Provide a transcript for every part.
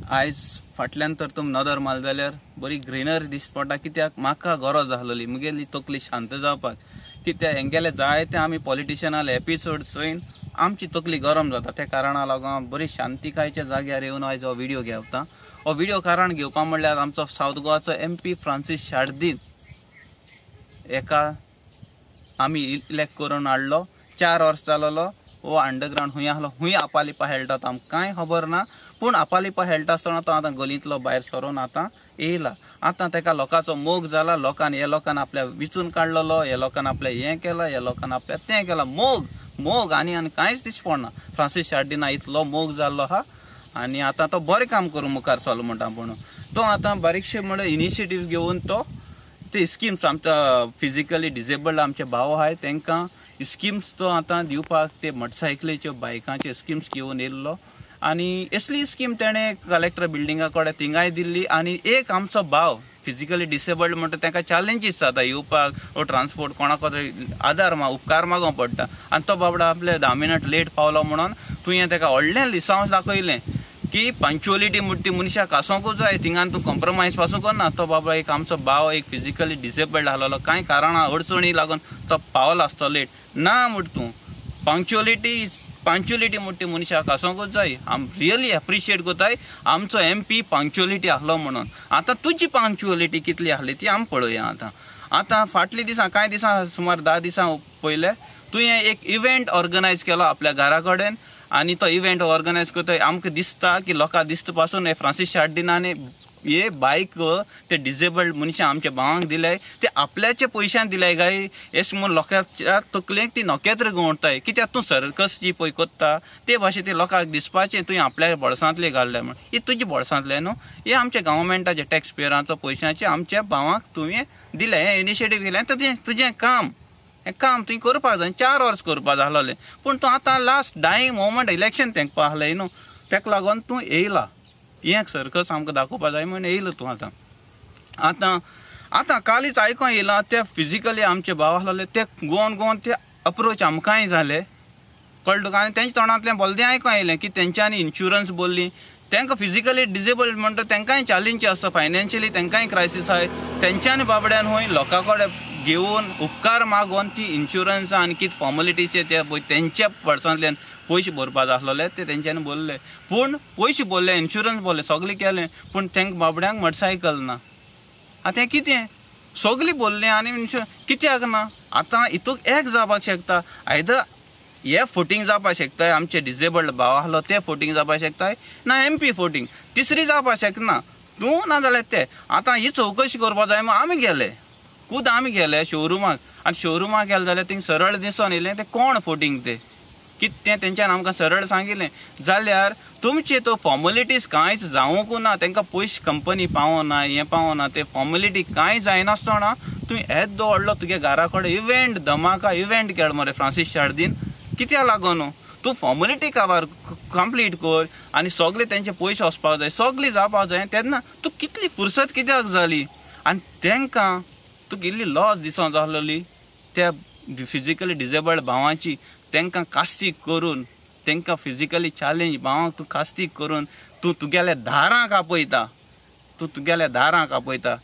आयज फाटल्यान तर तुम नदर मारली जाल्यार बरी ग्रीनरी दिश्टी पडटा. कित्याक म्हाका गरज आसलेली मुगेली तकली शांत जावपाक. कित्याक हेंगेले जायते आमी पॉलिटिशनाले एपिसोड चोयन आमची तकली गरम जाता. त्या कारणा लागून बरी शांतिकायच्या जाग्यार येवन आयज हो व्हिडिओ घेवता. हो व्हिडिओ कारण घेवपा म्हणल्यार आमचो सावथ गोवाचो एमपी फ्रांसीस शार्दीन एका आमी इलेक्ट करून हाडलो. 4 वर्स जालोलो हो अंडरग्रावंड हुंय आसलो, हुंय आपालिपा खेळटा आमकां कांय खबर ना. पूण आपालिपा खेळटा आसतना तो आतां गलींतलो भायर सरून आतां येयला. आतां तेका लोकांचो मोग जाला. लोकान हे लोकान आपल्या विचून काडलेलो, हे लोकान आपल्या हें केलां, हे लोकान आपल्या तें केलां. मोग मोग आनी आनी कांयच दिश्टी पडना. फ्रांसीस शार्दीना इतलो मोग जाल्लो आहा आनी आतां तो बरें काम करूं मुखार सरलो म्हणटा. पूण तो आतां बारीकशे म्हणल्यार इनिशिएटीव घेवन तो ते स्किम्स आमच्या फिजिकली डिजेबल्ड आमचे भाव आहाय तांकां स्किम्स तो आतां दिवपाक ते मोटरसायकलीच्यो बायकांच्यो स्किम्स घेवन येयल्लो. आनी असली स्कीम तेणें कलेक्टर बिल्डिंगा कडेन थिंगाय दिल्ली. आनी एक आमचो भाव फिजिकली डिसेबल्ड म्हणटा तांकां चॅलेंजीस जाता येवपाक वो ट्रान्सपोर्ट कोणाको तरी आदार उपकार मागोवंक पडटा. आनी तो बाबडो आपले 10 मिनट लेट पावलो म्हणून तुवें ताका व्हडलें लिसांव दाखयलें की पंक्चुअलिटी म्हणटा ती मनशाक आसूंकूच जाय, थिंगान तूं कॉम्प्रोमायज पासून करना. तो बाबा एक आमचो भाव एक फिजिकली डिसेबल्ड आसलेलो, कांय कारणां अडचणी लागून तो पावलो आसतो लेट. ना म्हणटा तूं पंक्चुअलिटी पंक्चुअलिटी म्हणटा ती मनशाक आसूंकूच जाय. आम रियली एप्रिशिएट करताय आमचो एमपी पंक्चुअलिटी आसलो म्हणून. आतां तुजी पंक्चुअलिटी कितली आसली ती आमी पळोवया. आतां आतां फाटल्या दिसां कांय दिसां सुमार 10 दिसां पयले तुवें एक इव्हेंट ऑर्गनायज केलो आपल्या घरा कडेन. आनी तो इव्हेंट ऑर्गनायज करता आमकां दिसता की लोकांक दिसता पासून हे फ्रांसीस शार्दीनान हे बायक ते डिजेबल्ड मनशां आमच्या भावांक दिले ते आपल्याच्या पयशान दिले काय अशें म्हूण लोकांच्या तकलेक ती नखेत्र गवताय. कित्याक तूं सर्कस जी पळय करता ते भाशेन ते लोकांक दिसपाचें तुवें आपल्या बोल्सांतले घाल्ले म्हण. ही तुजे बोल्सांतले न्हू, हे आमच्या गव्हर्मेंटाचे टॅक्स पेयरांचो पयशांचे आमच्या भावांक तुवें दिले, हें इनिशिएटीव घेतलें. तुजें तुजें काम हें काम तुवें करपाक जाय. 4 वर्स करपाक जालें पूण तूं आतां लास्ट डायींग मोमेंट इलेक्शन तेंकपा आसलें न्हू, तेका लागून तूं येयला. हें सर्कस आमकां दाखोवपा जाय म्हूण येयलो तूं. आतां आतां आतां कालीच आयकों येयलां ते फिजिकली आमचे भाव आसलेले ते गोवन गोवन ते अप्रोच आमकांय जाले कळ्ळें तुका. आनी तेंच्या तोंडांतल्यान बोल्दें आयकों येयलें की तेंच्यांनी इन्शुरन्स बोल्ली. तांकां फिजिकली डिजेबल्ड म्हणटा तांकांय चॅलेंज आसा, फायनान्शियली तांकांय क्रायसीस आहाय. तेंच्यांनी बाबड्यान हूंय लोकां कडेन घेवन उपकार मागोवन ती इन्शुरन्स आनी कितें फॉर्मेलिटीज ते पळय तेंच्या पर्सांतल्यान पयशे भरपा जाय आसलेले ते तेंच्यांनी बोल्ले. पूण पयशे भरले, इन्शुरन्स भरले, सगळें केलें, पूण तांकां बाबड्यांक मोटरसायकल ना. आतां हें कितें सगळीं भरलें आनी इन्शुरन्स कित्याक ना? आतां हितूंत एक जावपाक शकता, आयदर हे फोटींग जावपाक शकता आमचे डिजेबल्ड भाव आसलो ते फोटींग जावपाक शकताय, ना एमपी फोटींग, तिसरी जावपाक शकना तूं ना जाल्यार ते. आतां ही चवकशी करपाक जाय म्हूण आमी गेले, खूद आमी गेले शोरुमाक. आनी शोरुमाक गेले जाल्यार थिंग सरळ दिसून येयलें ते कोण फोटींग ते कितें तेंच्यान आमकां सरळ सांगिल्लें. जाल्यार तुमचे तो फॉर्मेलिटीज कांयच जावंकू ना, तांकां पयशे कंपनी पावना, हें पावना, ते फॉर्मेलिटी कांय जायनासतना तुवें येदो व्हडलो तुगे घरा कडेन इव्हेंट धमाका इव्हेंट केलो मरे फ्रांसीस शार्दीन. कित्याक लागून तूं फॉर्मेलिटी काबार कंप्लीट कर आनी सगळे तेंचे पयशे वचपाक जाय, सगळें जावपाक जाय. तेन्ना तूं कितली फुरसत कित्याक जाली? आनी तांकां तुका इल्ली लॉस दिसूंक जालोली त्या फिजिकली डिजेबल्ड भावांची. तांकां कास्तीक करून, तांकां फिजिकली चॅलेंज भावांक तूं कास्तीक करून तूं तुगेल्या दारांक आपयता, तूं तुगेल्या दारांक आपयता.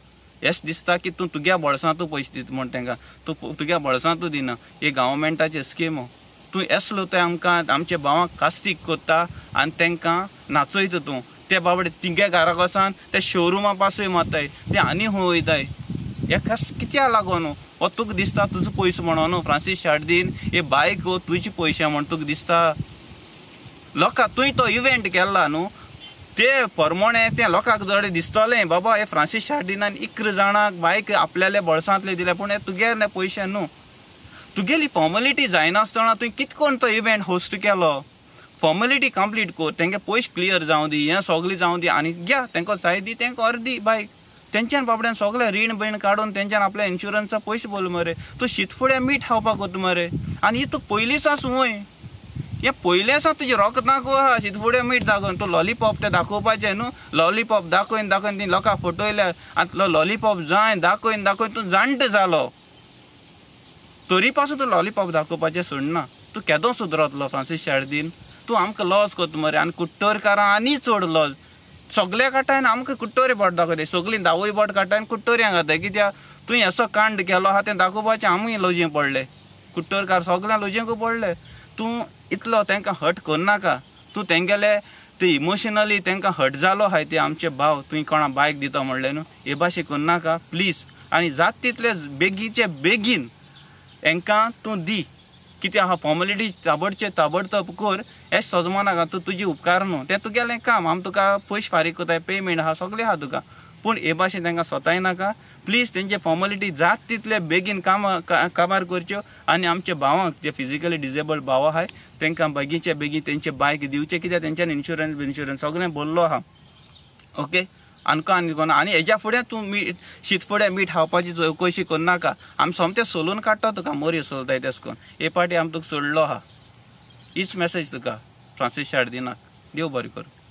अशें दिसता की तूं तुज्या बोल्सांतू पयशे दिता म्हूण तांकां, तूं तुज्या बोल्सांतू दिना. हे गव्हर्मेंटाचे स्किमो तूं येसलो ते आमकां आमच्या भावांक कास्तीक करता आनी तांकां नाचयता तूं. ते बाबडे तिगे घराक वचून ते शोरुमा पासूय मारताय, ते आनी खंय वयताय. हे कस कित्याक लागून हो तुका दिसता तुजो पयसो म्हणून न्हू फ्रांसीस शार्दीन हे बायक हो तुजे पयशे म्हण तुका दिसता. लोकां तुवें तो इव्हेंट केला न्हू ते परमोणे तें लोकांक जडे दिसतलें बाबा हे फ्रांसीस शार्दीनान 11 जाणांक बायक आपल्याले बोल्सांतले दिले, पूण हे तुगेले पयशे न्हू. तुगेली फॉर्मेलिटी जायनासतना तुवें कितें करून तो इव्हेंट होस्ट केलो? फॉर्मेलिटी कंप्लीट कर, तेंगे पयशे क्लियर जावं दी, हें सगळें जावं दी आनी घ्या तेंकां जाय दी तेंकां अर्दी बायक. तेंच्यान बाबड्यान सगळें रीण बीण काडून तेंच्यान आपल्या इन्शुरन्सा पयशे भरले मरे. तूं शीतफुड्या मीठ खावपाक वता मरे. आनी ही तुका पयलीं सावन संवय, हें पयलें सावन तुजें रोखदाक आहा शीतफुड्या मीठ दाखोवन. तूं लॉलीपॉप तें दाखोवपाचें न्हू, लॉलीपॉप दाखयन दाखयन ती लोकांक फटयल्या. आनी लॉलीपॉप जाय दाखयन दाखयन तूं जाणटें जालो तरी पासून तूं लॉलीपॉप दाखोवपाचें सोडना. तूं केदो सुदरतलो फ्रांसीस शार्दीन? तूं आमकां लॉस करता मरे आनी कुट्टरकारां आनी चड लॉस. सगळे काडटाय आनी आमकां कुट्टोरी बोट दाखयताय, सगळीं दावूय बोट काडटाय आनी कुट्टोरयांक घाताय. कित्याक तुवें असो कांड केलो आहा तें दाखोवपाचें आमी लजें पडले, कुट्टोरकार सगळ्यां लजेंक पडले. तूं इतलो तांकां हर्ट करनाका, तूं तेंगेले ते इमोशनली तांकां हर्ट जालो आहाय ते आमचे भाव, तुवें कोणा बायक दिता म्हणलें न्हू, हे भाशे करनाका प्लीज. आनी जात तितले बेगीचे बेगीन हेंकां तूं दी, कित्याक आहा फॉर्मेलिटी ताबडचे ताबडतोब कर, हें सजमनाका. तूं तुजी उपकार न्हू, तें तुगेलें काम, आमी तुका पयशे फारीक करताय, पेमेंट आहा सगळें आहा तुका, पूण हे भाशेन तांकां स्वताय नाका प्लीज. तेंचे फॉर्मेलिटी जात तितले बेगीन कामार करच्यो आनी आमचे भावांक जे फिजिकली डिजेबल्ड भाव आहाय तांकां बेगीनचे बेगीन तेंचे बायक दिवचे, कित्याक तेंच्यान इन्शुरन्स बिन्शुरन्स सगळें भरलो आहा. ओके, आमकां आनी कोण आनी हेज्या फुडें तूं मीठ शीत फुडें मीठ खावपाची चवकशी करनाका, आमी सोमतें सोलून काडटा तुका, मोरी सोलताय तेश करून. हे पाटी आमी तुका सोडलो आहा, हीच मॅसेज तुका फ्रांसीस शार्दिनाक. देव बरें करूं.